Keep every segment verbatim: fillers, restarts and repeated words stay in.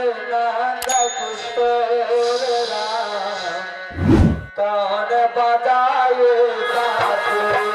नंद किशोर राम, कौन बजाए बांसुरी?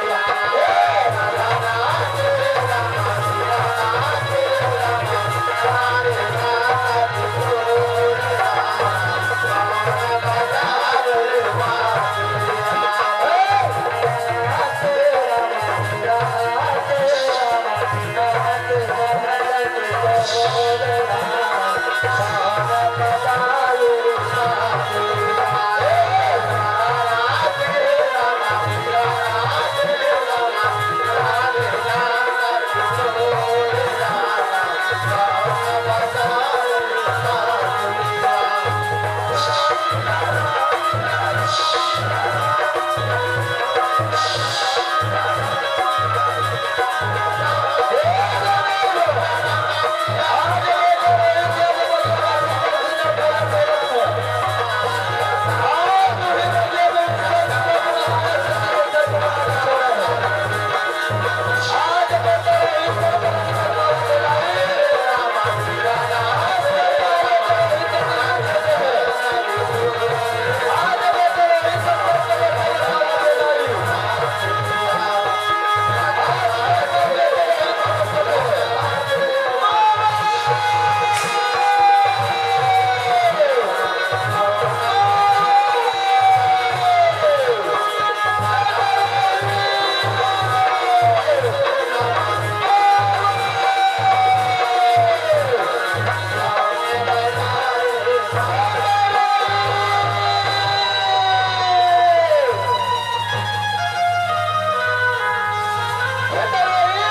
बेटा रोई,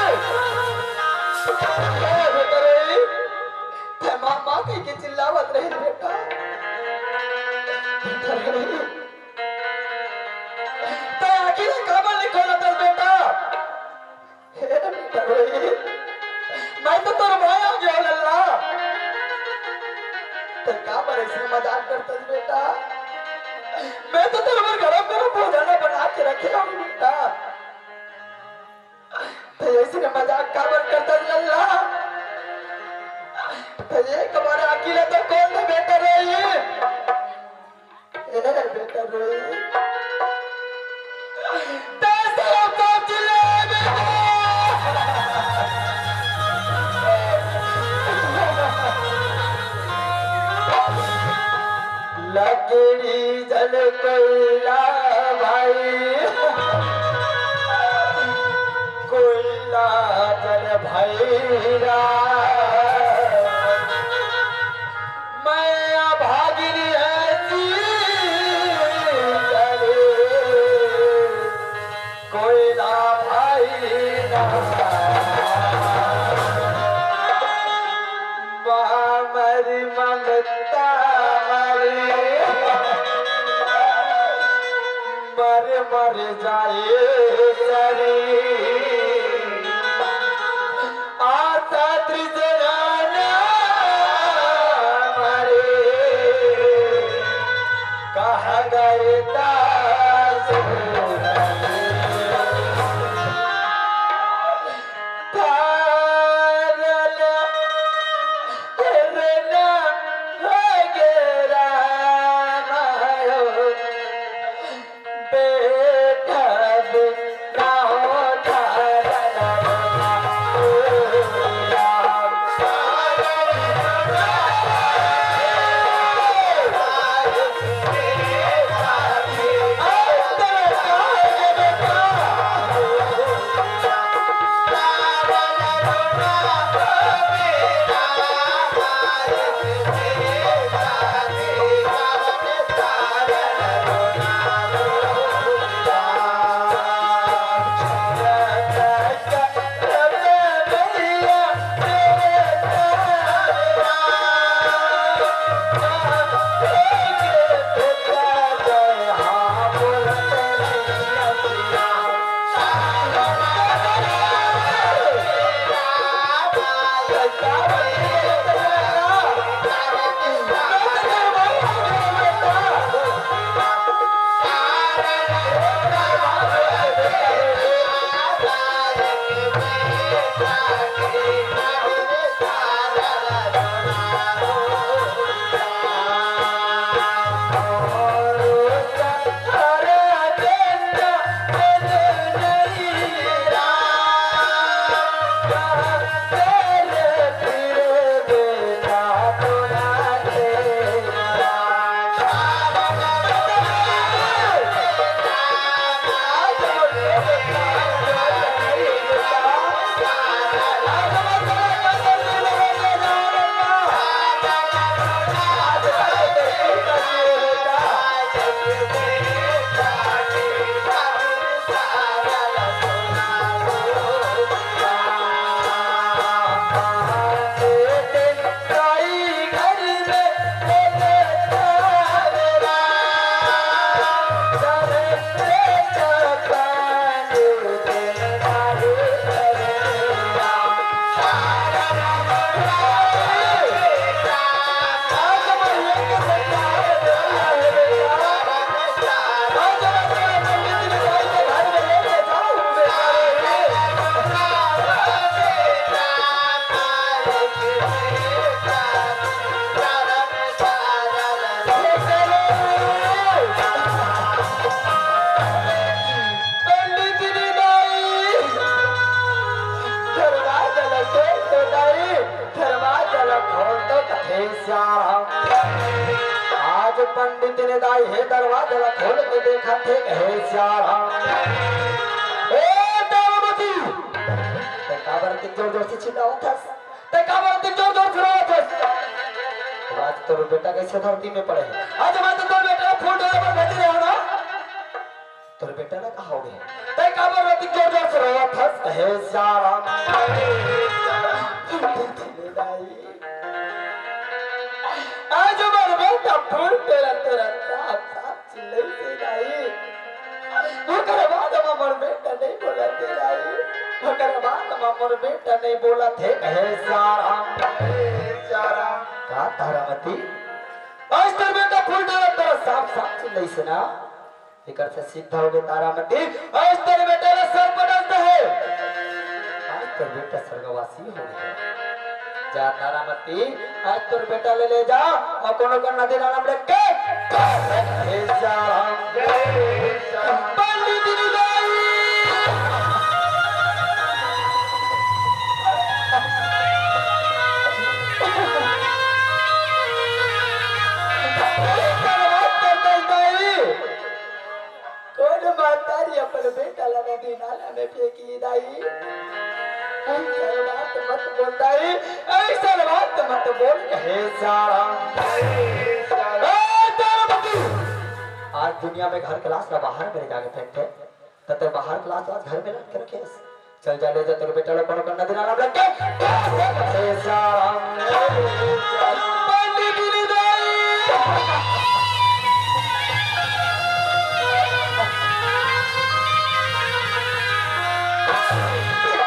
ए बेटा रोई, तैं माँ, माँ कहि के चिल्लावत रहे बेटा। बेटा रोई, तैं आँखी ला काबर नइ खोलत हस बेटा? हे बेटा रोई, मैं तो तोर माँ आगे हँव लल्ला। तैं काबर अइसने मजाक करत हस बेटा? मैं तो तोर बर गरम गरम भोजन बना के रखे हँव बेटा। तैं अइसने मजाक काबर करत हस लल्ला? तैं एक बार आँखी ला तो खोल दे बेटा रोई। ए बेटा रोई। तैं साला बाप चिल्ला बेटा। लकड़ी जल कोइला भाई, कोइला जल भैरा। मैं अभागिन ऐसी करे, कोइला भाई ना। माँ मरी ममता मरी, मर मर जाए सरी। आशा तृष्णा मरे, कहाँ गए दास? तारल रे ना हो गे राम हो। पंडित जी दाई, दरवाजा ला खोल दे दाई, दरवाजा ला खोल दे, कहे श्याम। आज पंडित ने दाई हे दरवाजा ला खोल के देखत हे, कहे श्याम। ए तारामती, तैं काबर अतेक जोर जोर से चिल्लावत हस? तैं काबर अतेक जोर जोर से रोवत हस? आज तोर बेटा कइसे धरती में पड़े हे? आज मैं तो तोर बेटा ला फूल डाले बर भेजे रहेंव ना। तोर बेटा ला का होगे? तैं काबर अतेक जोर जोर से रोवत हस? कहे श्याम। आज मोर बेटा फूल टूरत टूरत साफ साफ चिल्लाइस हे दाई। ओकर बाद मोर बेटा नइ बोलत हे दाई। ओकर बाद मोर बेटा नइ बोलत हे। कहे श्याम। का तारामती? आज तोर बेटा फूल टूरत टूरत साफ साफ चिल्लाइस हे ना? एकर से सिद्ध होगे तारामती, आज तोर बेटा ला सर्प डस दे हे। आज तोर बेटा स्वर्गवासी होगे। जा तारामती, आज तोर बेटा ला ले जा अउ कोनो करा नदी नाला में रख के, हे श्याम। पंडित जी दाई। कोन महतारी अपन बेटा ला नदी नाला में फेंकही दाई? अइसन बात मत बोल दाई, अइसन बात मत बोल। हे श्याम। ए तारामती, आज दुनिया में घर के लाश ला बाहर में ले जाके फेंकथे, त तैं बाहर के लाश ला घर में लान के रखे हस। चल जा, ले जा तोर बेटा ला कोनो करा नदी नाला में रख के। हे श्याम। पंडित जी दाई।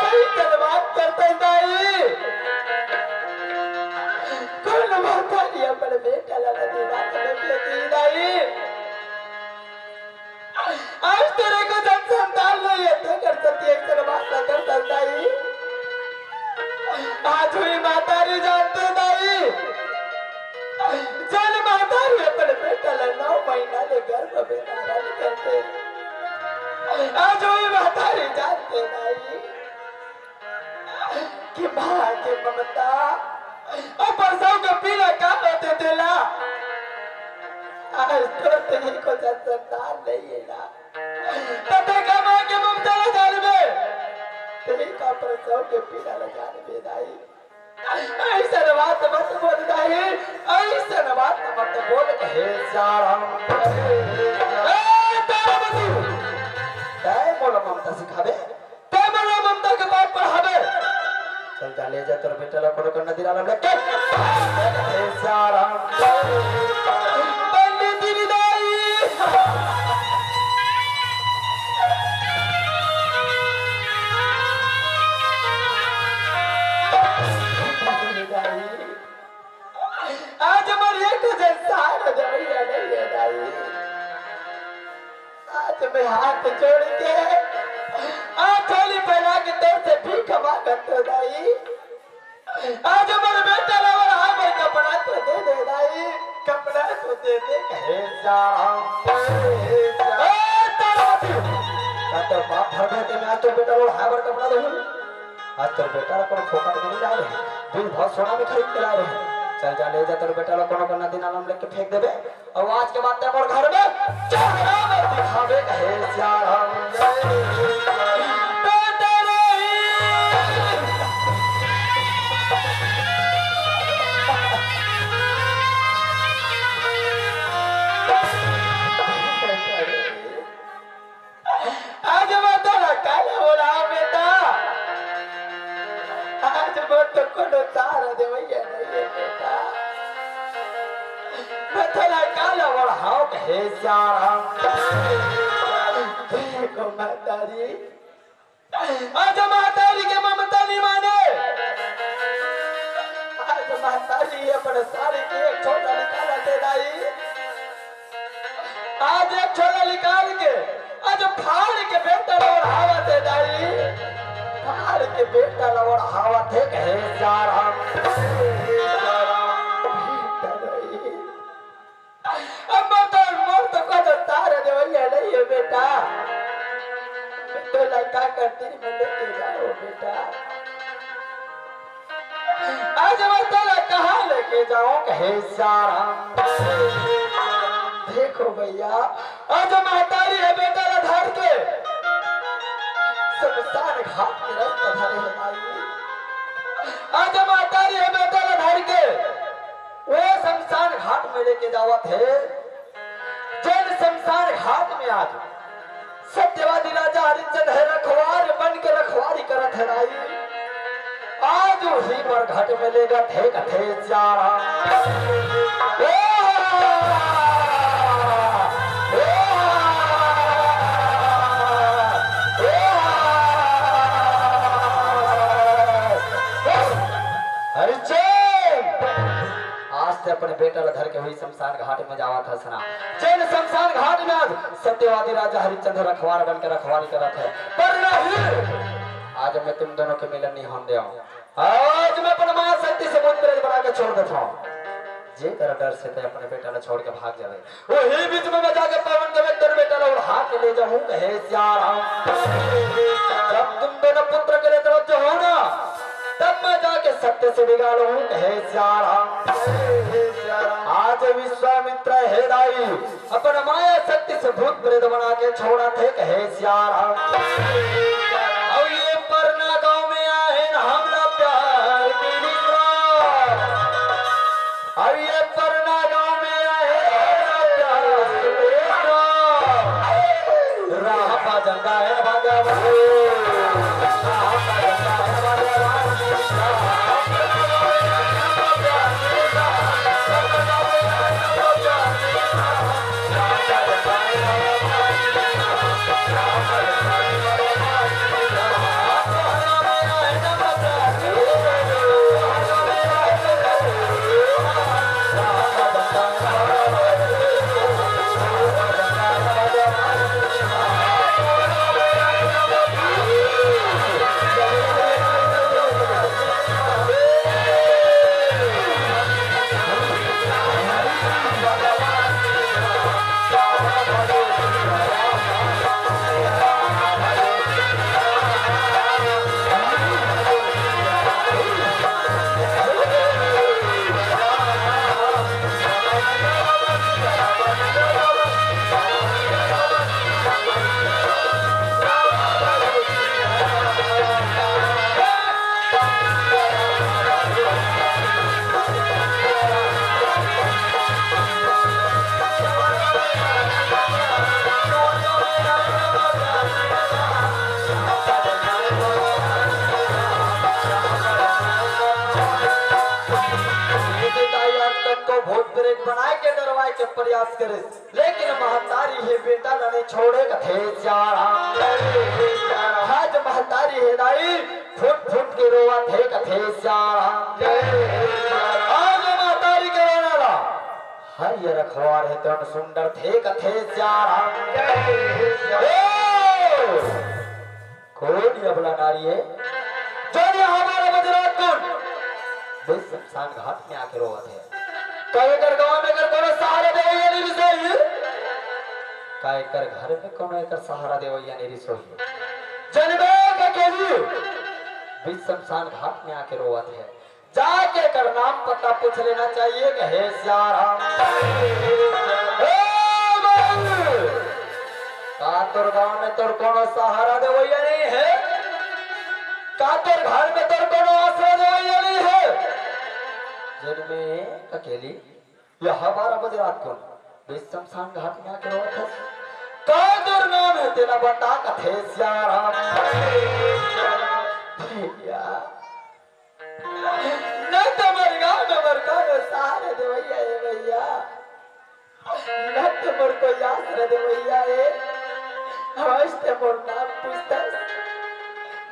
कइसन बात करत हस दाई? कोन महतारी अपन बेटा ला नदी नाला में फेंकही दाई? आज तोर एको जन संतान नइ हे, तेकर सेती अइसन बात ला करत हस दाई। आज हुई महतारी जानथे दाई, जउन महतारी अपन बेटा ला नौ महीना ले गर्भ में धारण करथे, आज हुई महतारी जानथे दाई। कि माँ के ममता अउ प्रसव के पीड़ा का होथे तेला। आज तोर तहीं को संतान नइ हे ना, त तैं का माँ के ममता ला जानबे, तहीं का प्रसव के पीड़ा ला जानबे दाई। अइसन बात मत बोल दाई, अइसन बात मत बोल। हे श्याम। ए तारामती, तैं मोला ममता सिखाबे? तैं मोला ममता के पाठ पढ़ाबे? चल जा, ले जा तोर बेटा ला कोनो करा नदी नाला में रख के। हे श्याम। पंडित जी दाई। आज मोर एक जन सहारा देवइया नइ हे दाई। आज मैं हाथ जोड़ के, आज झोली फैला के तोर से भीख मांगत हों दाई। आज मोर बेटा ला ओढ़ाय बर कपड़ा तो दे दे दाई, कपड़ा तो दे दे। हे श्याम, हे श्याम। ए, तारामती। का तोर बाप धरम हे तें आज तोर बेटा ला ओढ़ाय बर कपड़ा देहूं? आज तोर बेटा ला कोनो फोकट में नइ लाय रहें, बिल भाव सोना में खरीद के लाय रहें। चल जा, ले जा तोर बेटा ला कोनो करा नदी नाला में लेके फेंक देबे। अउ आज के बाद तैं मोर घर में चेहरा मत दिखाबे। हे श्याम। बेटा नहीं। आज मैं तोला काला बोलावंव बेटा, आज मोर तो कोनो सहारा देवइया नइ हे बेटा, मैं तोला काला बोलावंव। हे श्याम। देखो महतारी, आज महतारी के ममता नइ माने, महतारी अपन साड़ी के एक छोर ला निकालत हे दाई। आज एक छोर ला निकाल के, आज फाड़ के बेटा ला ओढ़ावत हे दाई। फाड़ के बेटा ला ओढ़ावत हे, कहे, "सियाराम, सियाराम।" अब मैं तो मोर तो को तो तार देवइया नहीं है बेटा। मैं तो लड़का का तीर में लेके जाओ बेटा। आज मैं तो लड़का कहाँ लेके जाओ, कहे, "सियाराम।" देखो भैया, आज महतारी हे बेटा ला धर के शमशान घाट के रास्ता धरे हे भाई। आज महतारी हे बेटा ला धर के वो शमशान घाट में लेके जावत हे, जेन शमशान घाट में आज सत्यवादी राजा हरिश्चंद्र हे रखवार बन के रखवारी करत हे राई। आज वही पर घाट में लेगत हे, कथे, "सियाराम।" ओ! ओ! ओ! हरिश्चंद्र! आज ते अपन बेटा ला धर के वही शमशान घाट में जावत हस ना। जेन शमशान घाट में आज सत्यवादी राजा हरिश्चंद्र रखवार बन के रखवारी करत हे, पर नहीं, आज मैं तुम दोनों के मिलन नहीं होन देवंव। आज मैं अपन माया शक्ति से भूत प्रेत बना के छोड़ देथंव। जेकर डर से ते अपन बेटा ला छोड़ के भाग जावे, वही बीच में मैं जाके पवन के मैं तोर बेटा ला उठा के ले जाहूं, कहे, "सियाराम।" जब तुम दोनों पुत्र के लिए तड़प जाओ ना, तब मैं जाके सत्य से बिगाड़ूं, कहे, "सियाराम।" आज विश्वामित्र हे दाई, अपन माया शक्ति से भूत प्रेत बना के छोड़त हे, कहे, "सियाराम।" अउ ये परना गांव में आहे ना हमला प्यार मिलिस राम। अउ ये परना गांव में आहे ना प्यार मिलिस राम। राम भजन गायन भगवान। ये बेटा आज तक को भूत प्रेत बनाए के डरवाए के प्रयास करे, लेकिन महतारी हे बेटा ला नहीं छोड़े, कथे, "सियाराम।" आज महतारी हे दाई फुट फुट के रोवत हे, कथे, "सियाराम।" आज महतारी के रोना ला हर ये रखवार हे तन सुंदर थे, कथे, "सियाराम।" ए! कोन ये अबला नारी हे, जोन ये हमारा बजरात कोन? बे शमशान घाट में आके रोवत हे। का एकर गांव में एकर कोनो सहारा देवइया नहीं रिसोही? का एकर घर में कोनो एकर सहारा देवइया नहीं रिसोही? जनबे का केली बीच शमशान घाट में आके रोवत हे। जाके एकर नाम पता पूछ लेना चाहिए, कहे, "सियाराम।" ए बाबू, का तोर गांव में तोर कोनो सहारा देवइया नहीं हे? का तोर घर में तोर कोनो आसरा देवइया नहीं हे? जनबे का केली, ये हमारा बजरात कोन बीच शमशान घाट में आके रोवत हस? का तोर नाम हे तेला बता, कथे, "सियाराम।" भैया, न तो मोर गांव में मोर कोनो सहारा देवइया हे भैया, न तो मोर कोई आसरा देवइया हे। आज ते मोर नाम पूछथस,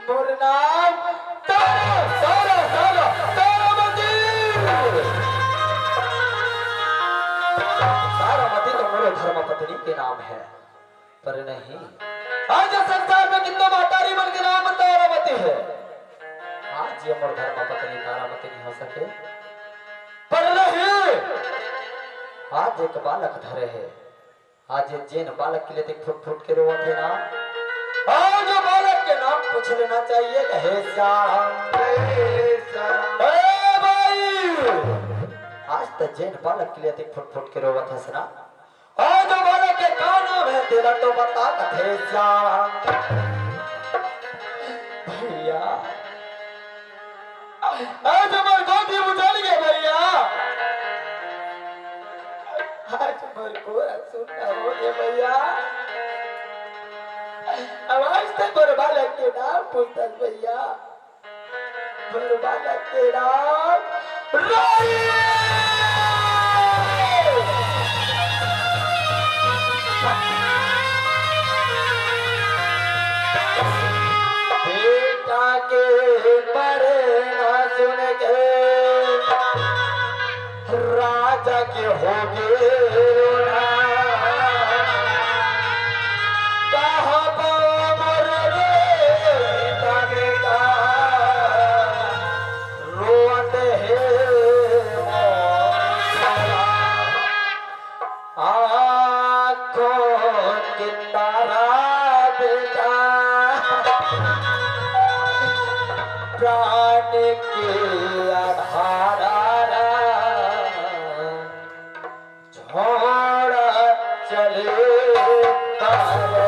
मोर नाम तारा, तारा, तारा, तारामती। मोर धर्म पत्नी के नाम हे, पर नहीं, आज संसार में कितनो महतारी मन के नाम तारामती हे। आज ये मोर धर्म पत्नी तारामती नहीं हो सके, पर नहीं, आज एक बालक धरे हे। आज ये जेन बालक के लिए देख फुट फुट के रोवत हे ना, आज जो बालक के नाम पूछ लेना चाहिए, कहे श्याम। ए भाई, आज तो जेन बालक के लिए देख फुट फुट के रोवत हस ना, आज जो बालक के का नाम हे, तेला तो बता, कथे श्याम। भैया, आज हमर गोदी उजड़ गे भैया, आज हमर गोरा सुन्ना हो गे भैया। अब आज तक मोर बालक के नाम पूछथस भैया, मोर बालक के नाम राई। बेटा के मरना सुन के राजा के होगे रोना। कहाँ बा मोर रे बेटा बेटा, रोवत हे मोर सारा। आँखों के तारा बेटा, प्राण के आधारा, छोड़ चले तारा।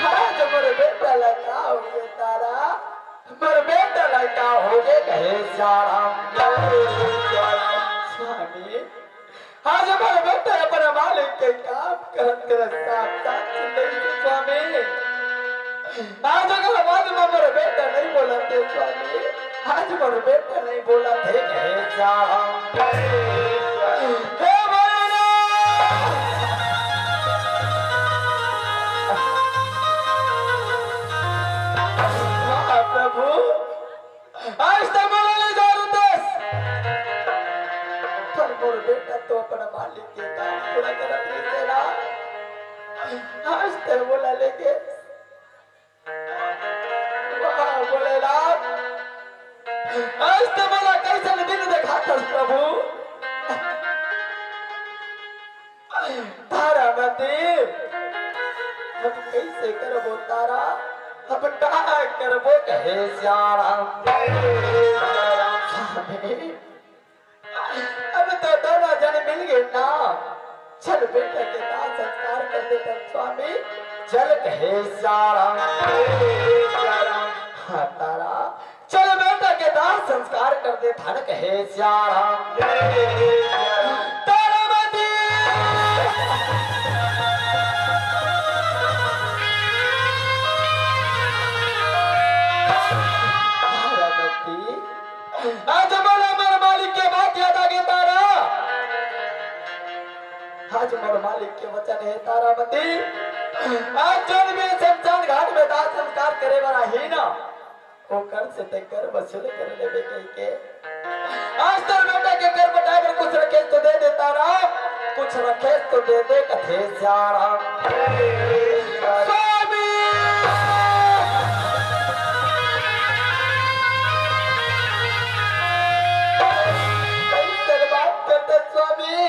आज मोर बेटा ला का होगे तारा, मोर बेटा ला का होगे कहे श्याम। स्वामी, आज मोर बेटा अपन मालिक के काम करत करत साफ साफ चिल्लाइस स्वामी। आज अगर आवाज में मोर बेटा नहीं बोलत हे स्वामी, आज मोर बेटा नहीं बोलत हे, हे श्याम, हे भोलेनाथ। हाँ प्रभु, आज तो मोला ले जा रहे देश, पर मोर बेटा तो अपन मालिक के काम पूरा करत रहिस ना। आज तो मोला लेगे। वाह भोलेनाथ, आज तो मोला कइसन दिन देखाथस प्रभु। तारामती, हम कइसे करबो तारा, हम का करबो कहे श्याम। स्वामी, अब तो दोनों जन मिल गे ना, चल बेटा के दाह संस्कार कर देथन स्वामी। चल कहे श्याम। हाँ तारा, चल बेटा के दाह संस्कार कर देथन कहे श्याम। तारामती। मालिक के वचन हे तारामती, आज जोन भी शमशान घाट में दाह संस्कार करे बर आही ना, ओकर से ते कर वसूल कर लेबे कहिके। आज तोर बेटा के कर पटाए बर कुछ रखे तो दे दे तारा, कुछ रखे तो दे दे कथे सियाराम। स्वामी! कइसन बात करते स्वामी?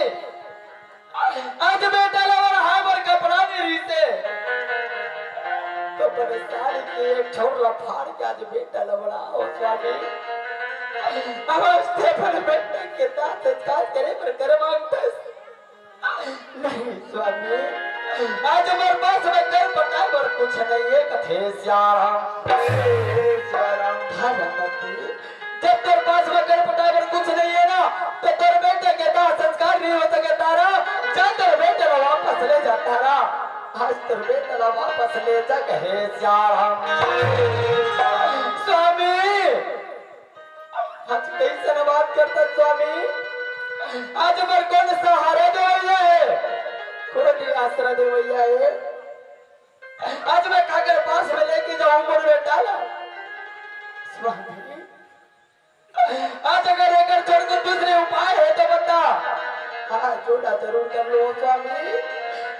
आज बेटा ला ओढ़ाए बर कपड़ा नइ रहिसे, तो अपन साड़ी के एक छोर ला फाड़ के आज बेटा ला ओढ़ाओ स्वामी। अब आज ते अपन बेटा के दाह संस्कार करे बर कर मांगथस। नहीं स्वामी, आज मोर पास में कर पटाए बर कुछ नइ हे कथे सियाराम। तारामती, जब तोर पास में कर पटाए बर कुछ नइ हे ना, तो तोर बेटे के दाह संस्कार नइ हो सके तारा। जा तोर बेटे ला वापस ले जा तारा, आज तोर बेटे ला वापस ले जा कहे सियाराम। स्वामी, आज कइसन बात करता स्वामी? आज मोर कोन सहारा देवइया हे, कोन आसरा देवइया हे? आज मैं काकर पास में लेके जाऊं मोर बेटा ला? स्वामी, आज अगर एकर छोड़ के दूसरे उपाय हे तो बता। हाँ, जोड़ा जरूर कर लो स्वामी,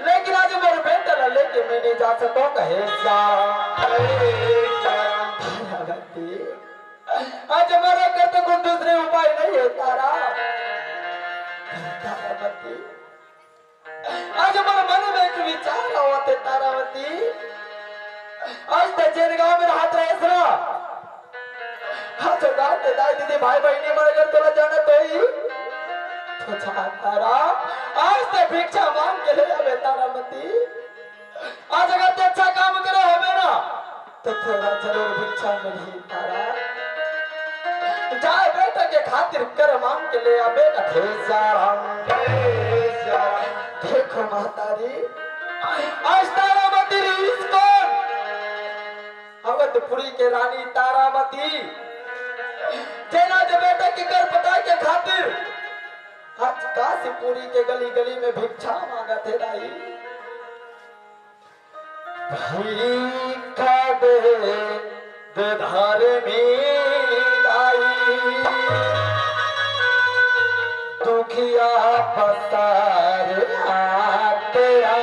लेकिन आज मोर बेटा ला लेके मैं नइ जा सकूं कहे सियाराम। तारामती, आज मरे कर तो कोई दूसरे उपाय नइ हे तारा। तारामती, आज मोर मन में एक विचार आवत हे तारामती। आज ते जेन गांव में रहत रहेस ना, आज गांव के दाई दीदी भाई बहिनी मन अगर तोला जानत होही, तो जा तारा, आज ते भिक्षा मांग के ले आबे तारामती। आज अगर ते अच्छा काम करे होबे ना, तो तोला जरूर भिक्षा मिलही तारा। जाए बेटा के खातिर कर मांग के ले आबे कथे सियाराम। देखो महतारी, आज तारामती रहिस कोन? अवधपुरी के रानी तारामती, जेन आज बेटा के कर पटाए के खातिर आज काशीपुरी के गली गली में भिक्षा मांगत हे दाई। भीख दे दे धरमी दाई, दुखिया पसार आतरा,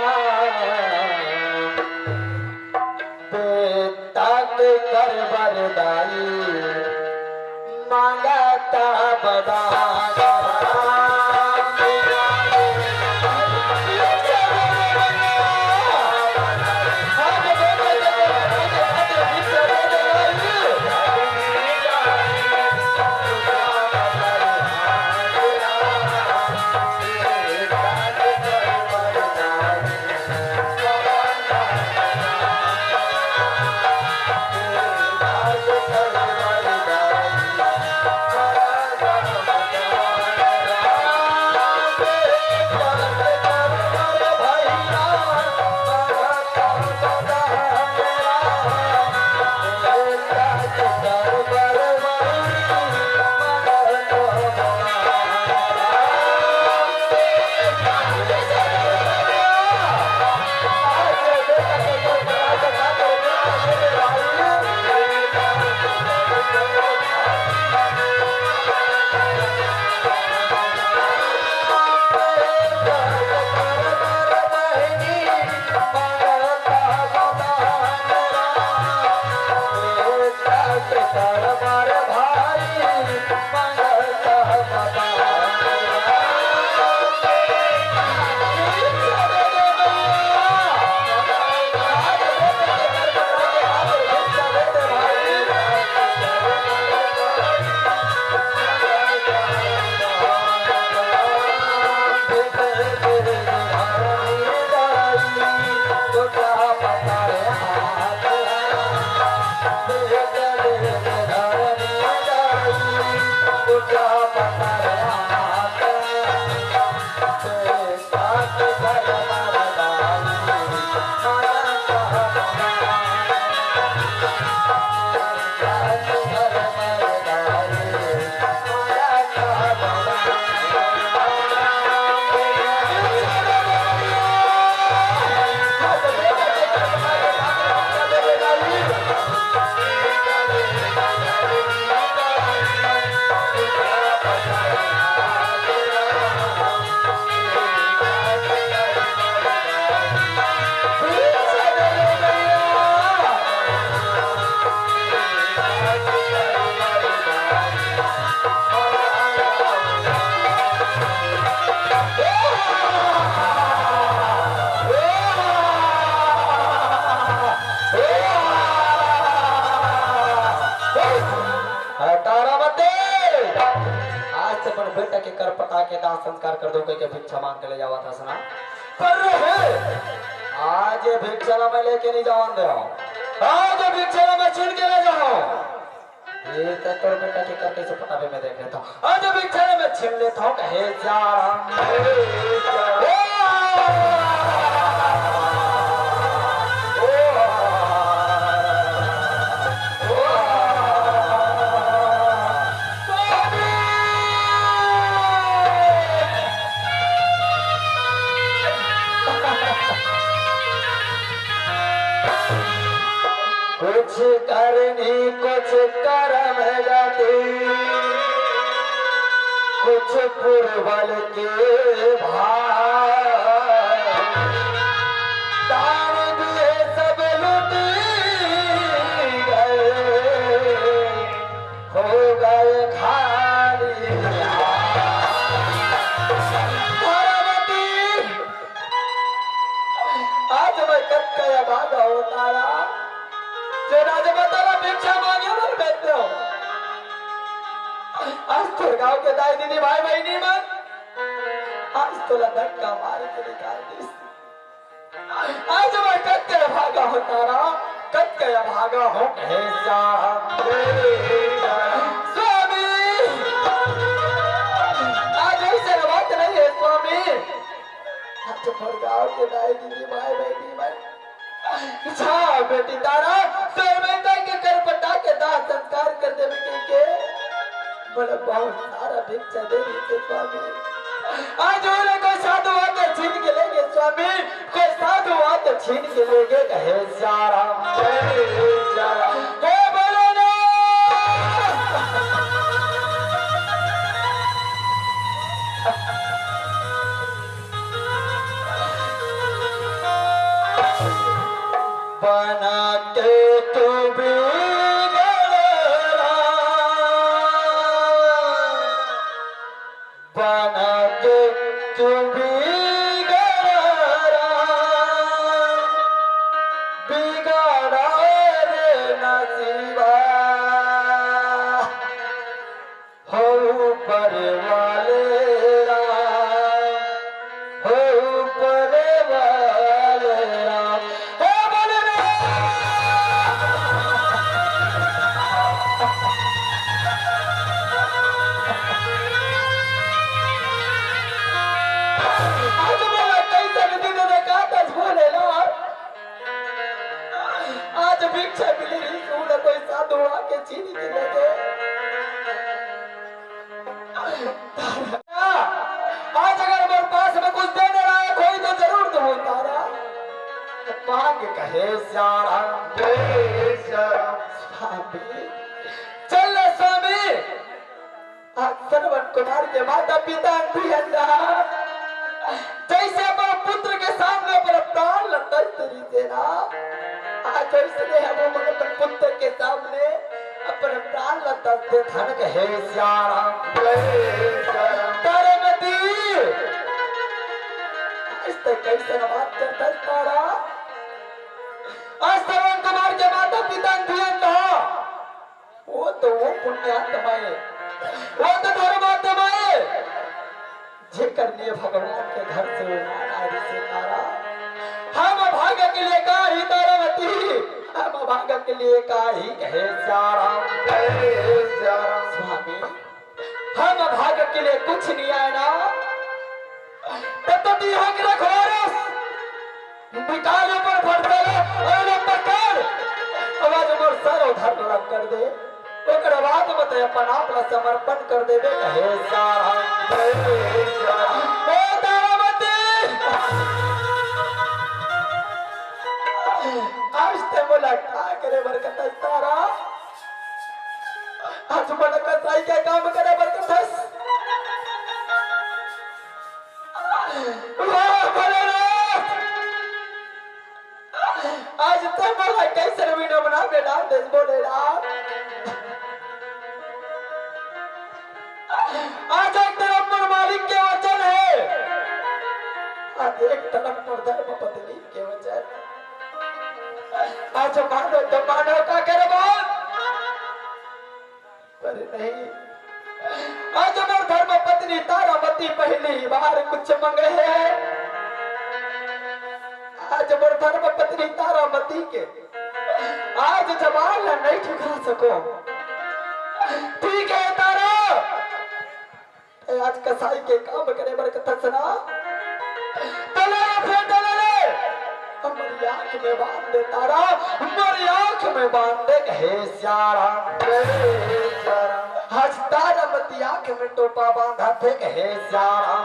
बेटा के कर बर दाई, मांगता बदान। नमस्कार कर दो कहिके भिक्षा मांग के ले जावत हस ना। पर रे, आज ये भिक्षा ला मैं लेके नहीं जावन देवंव। आज ये भिक्षा ला मैं छीन के ले जाहूं। ये तो तोर बेटा के कर कैसे पटाबे मैं देख लेथंव। आज ये भिक्षा ला मैं छीन लेथंव, कहे जा राम। ओ! ओ! कुछ करनी कुछ करम गति, कुछ पुरबल के भाग, दान दिए सब लुट गए। हो गए खाली हाथ। तारावती, आज मैं कतका अभागा हों तारा, जो राजमाता ला भिक्षा मांगे बर भेज देवंव। आज तोर गांव के दाई दीदी भाई बहिनी मन, आज तोला धक्का मार के निकाल दिस। आज मैं कतका अभागा हों तारा, कतका अभागा हों, हे श्याम, हे श्याम। स्वामी, आज ऐसे बात नहीं है स्वामी। आज मोर गांव के दाई दीदी भाई बहिनी मन, जा बेटी तारा, तोर बेटा के कर पटा के दाह संस्कार कर देबे कहिके मोला बहुत सारा भिक्षा दे रहिसे स्वामी। आज ओला कोई साधु आके छीन के ले गे स्वामी, कोई साधु आके छीन के ले गे, कहे जा राम, जय जा राम। हे भोलेनाथ। बना के तू बिगड़ रहा, बना के तू बिगड़ रहा, बिगड़ा रे नसीबा। हो ऊपर वाले राम, हो ऊपर वाले राम, हो बलराम। आज मोला कइसन दिन देखाथस भोलेनाथ। आज भिक्षा मिले रहिस, ओला कोई साधु आके छीन के ले गे। आज अगर मोर पास में कुछ देने लायक होही तो जरूर दूंहूं तारा। मांग कहे श्याम, हे श्याम। स्वामी, चल ले स्वामी। आज श्रवण कुमार के माता पिता अंधी अंधा, जइसे अपन पुत्र के सामने अपन प्राण ल तज दे रहिसे ना, आज ओइसने हमू मन अपन पुत्र के सामने अपन प्राण ल तज देथन, कहे श्याम। तारावती, आज तैं कइसन बात करथस तारा? आज श्रवण कुमार के माता पिता अंधी अंधा, वो तो वो पुण्यात्मा हे, वो तो धर्मात्मा हे, जेकर लिए भगवान के घर से वो मान आए रहिसे तारा। हम अभागा के लिए का ही तारावती, हम अभागा के लिए का ही, कहे श्याम, कहे श्याम। स्वामी, हम अभागा के लिए कुछ नहीं आए ना, तब तो दी हक रखवारस। निकाल ऊपर फटकल अउ ओला पकड़। अब आज मोर सर उधर लड़क कर दे। ओकर बाद म तैं अपन आप ला समर्पण कर देबे, कहे श्याम, कहे श्याम। हे तारावती, आज तैं मोला का करे बर कथस तारा? आज मोला कसाई के काम करे बर कथस? वाह भोलेनाथ! आज तैं मोला कइसन विडंबना में डाल देस भोलेनाथ। आज एक तरफ मोर मालिक के वचन हे, आज एक तरफ मोर धर्म पत्नी के वचन। आज मानो तो मानो, का करे बोल? अरे नहीं, आज मोर धर्म पत्नी तारामती पहली बार कुछ मंगे हे। आज मोर धर्म पत्नी तारामती के आज जबान ला नहीं ठुकरा सकों। ठीक हे तारा, ए, आज कसाई के काम करे बर कथस ना। तले रे, फेर तले रे। हमरी आँख में बांध दे तारा, हमरी आँख में बांध दे, कहे सियाराम। आज तारामती आँख में टोपा बांधथे, कहे सियाराम।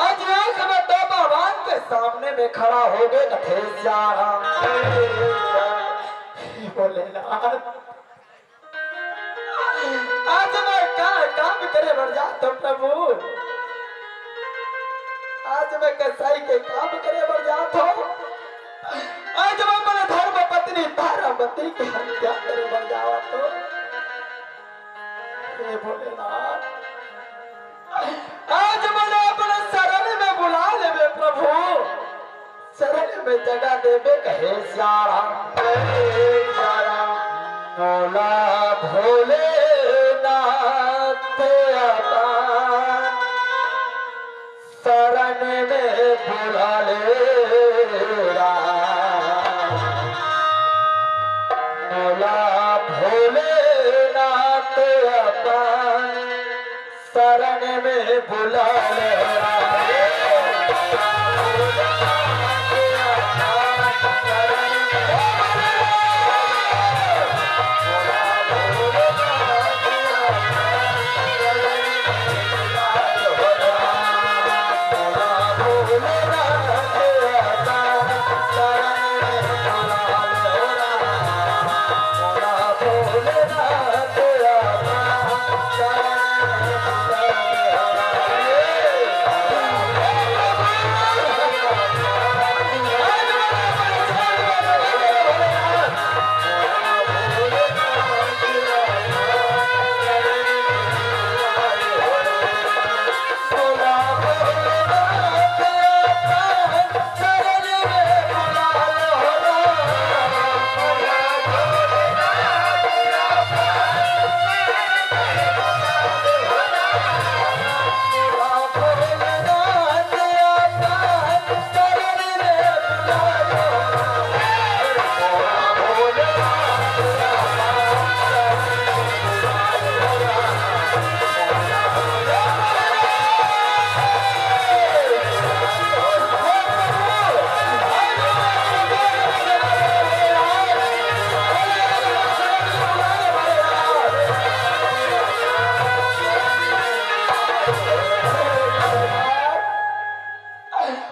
आज आँख में टोपा बांध के सामने में खड़ा हो गे, कथे सियाराम। हे भोलेनाथ, आज मैं का काम करे बर जात हूँ प्रभु, आज मैं कसाई के काम करे बर जात हूँ, आज मैं अपने धर्म पत्नी तारामती के हत्या करे बर जावत हूँ। हे भोलेनाथ, आज मोला अपन शरण में बुला लेबे प्रभु, शरण में जगह देबे कहे सियाराम। मोला भोलेनाथ अपन शरण में बुला ले राम। मोला भोलेनाथ अपन शरण में बुला ले राम।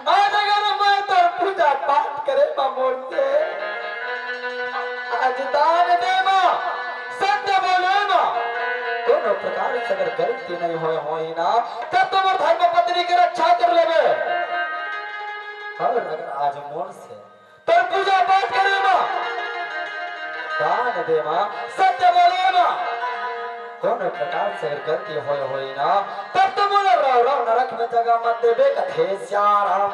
आज अगर मैं तोर पूजा पाठ करे म मोर से, आज दान दे म, सत्य बोले म, कोनो प्रकार से अगर गलती नहीं होय होही ना, तब तो मोर धर्म पत्नी के रक्षा कर लेबे। और अगर आज मोर से तोर पूजा पाठ करे म, दान दे म, सत्य बोले म, कोनो प्रकार से अगर गलती होय होही ना, तब तो मोला रौ रौ नरक में जगह मत देबे कथे सियाराम।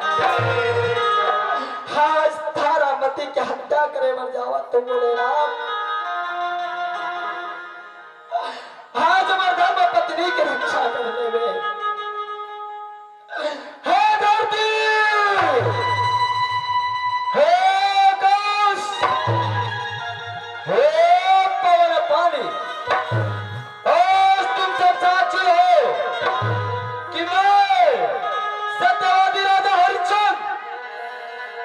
आज तारामती के हत्या करे बर जावत तो बोले राम, आज हमर धर्म पत्नी के रक्षा कर लेबे। हे धरती, हे आकाश, हे पवन पानी, आज तुम सब साक्षी हो कि मैं सत्यवादी राजा हरिश्चंद्र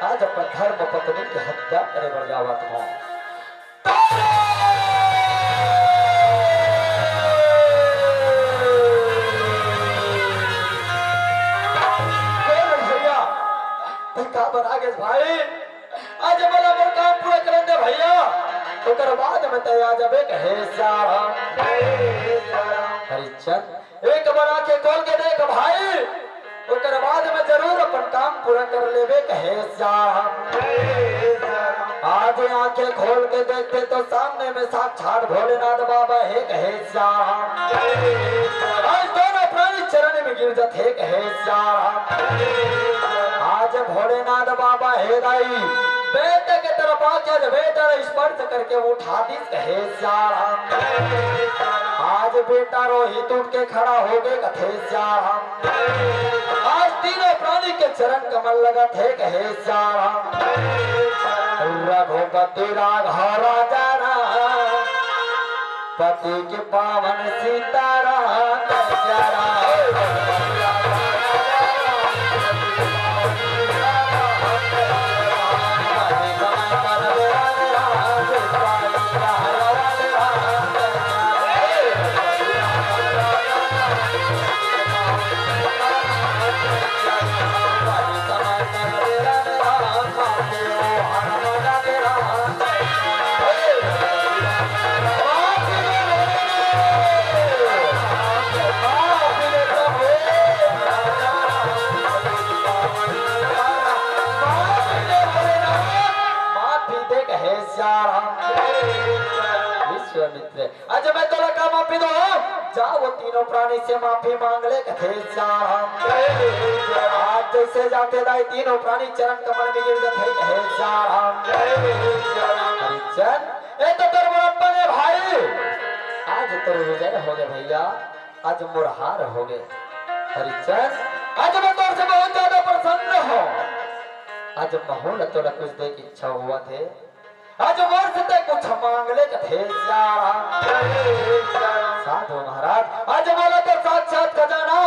आज अपन धर्म पत्नी के हत्या करे बर जावत हूँ। भैया, तैं काबर आ गेस भाई? आज मोला मोर काम पूरा करन दे भैया, ओकर बाद में तैं आ जाबे कहे सियाराम। हरिश्चंद्र, एक बार आंखें खोल के देख भाई, ओकर बाद में जरूर अपन काम पूरा कर लेबे कहे सियाराम। आज आंखें खोल के देखते तो सामने में साक्षात भोलेनाथ बाबा हे कहे सियाराम। आज दोनों प्राणी चरण में गिर जाते कहे सियाराम। आज भोलेनाथ बाबा हे दाई, बेटे के तरफ आके आज बेटा ला स्पर्श करके उठा दीस कहे सियाराम। आज बेटा रोहित उठ के खड़ा होगे कथे श्याम। आज तीनों प्राणी के चरण कमल लगत हे कहे श्याम। रघुपति राघव राजा राम, पति के पावन सीताराम श्याम। माफी दे कहे श्याम। विश्वामित्र, आज मैं तोला का माफी दो, जा वो तीनों प्राणी से माफी मांग ले कथे श्याम। आज जैसे जाते दाई तीनों प्राणी चरण कमल में गिर जाते कहे श्याम। हरिचंद, ए तो तोर बड़प्पन हे भाई, आज तोर विजय होगे भैया, आज मोर हार होगे। हरिचंद, आज मैं तोर से बहुत ज्यादा प्रसन्न हूँ। आज महूँ ला तोला कुछ दे के इच्छा होवत हे। आज मोर से तैं कुछ मांग ले कथे श्याम। साधु महाराज, आज मोला तो साक्षात खजाना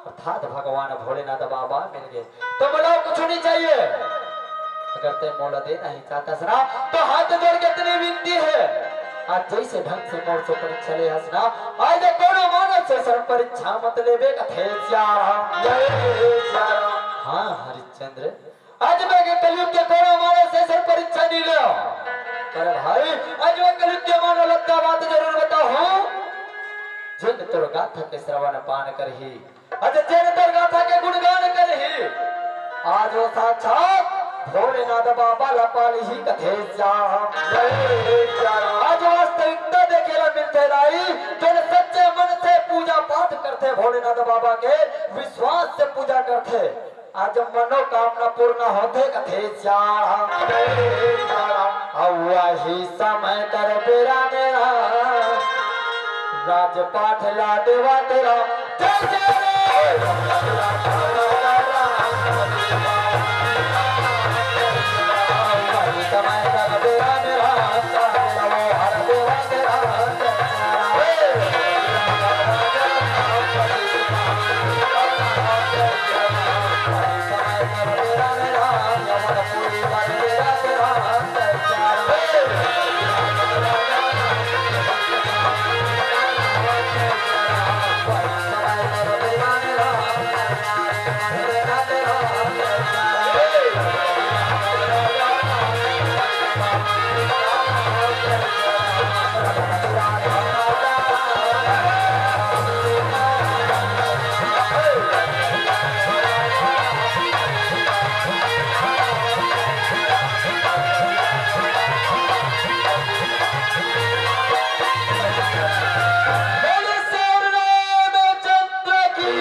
अर्थात भगवान भोलेनाथ बाबा मिल गे, तो मोला कुछ नहीं चाहिए। अगर तैं मोला देना ही चाहत हस ना, तो हाथ जोड़ के इतनी विनती हे, आज जैसे ढंग से मोर से परीक्षा ले हस ना, आज कोनो मानव से सर परीक्षा मत लेबे कथे श्याम। हाँ हरिश्चंद्र, आज मैं के कलयुग के कोनो मानव से सर परीक्षा नहीं ले। पर भाई, आज मैं कलयुग के मानव ला एक बात जरूर बताहूँ, जेन तोर गाथा के श्रवण पान करही, आज जेन तोर गाथा के गुणगान करही, आज वो साक्षात भोलेनाथ बाबा ला पाही कथे श्याम। आज वास्तविकता देखे ला मिलथे दाई, जेन सच्चे मन से पूजा पाठ करथे भोलेनाथ बाबा के, विश्वास से पूजा करथे, आज मनोकामना पूर्ण होथे कथे श्याम। अउ वही समय कर बेरा मेरा राजपाट ला देवा तेरा जय जय रे। वही समय कर बेरा मेरा हर देवा तेरा बोले श्याम रामचंद्र की।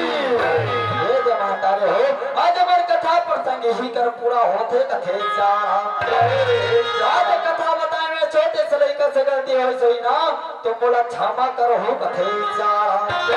ये जय माता रे हो, आज हमर कथा प्रसंग ही कर पूरा होथे कथे श्याम। आज कथा बताए में छोटे से लइका से गलती होइस होही ना, तो मोला क्षमा करहू कथे श्याम।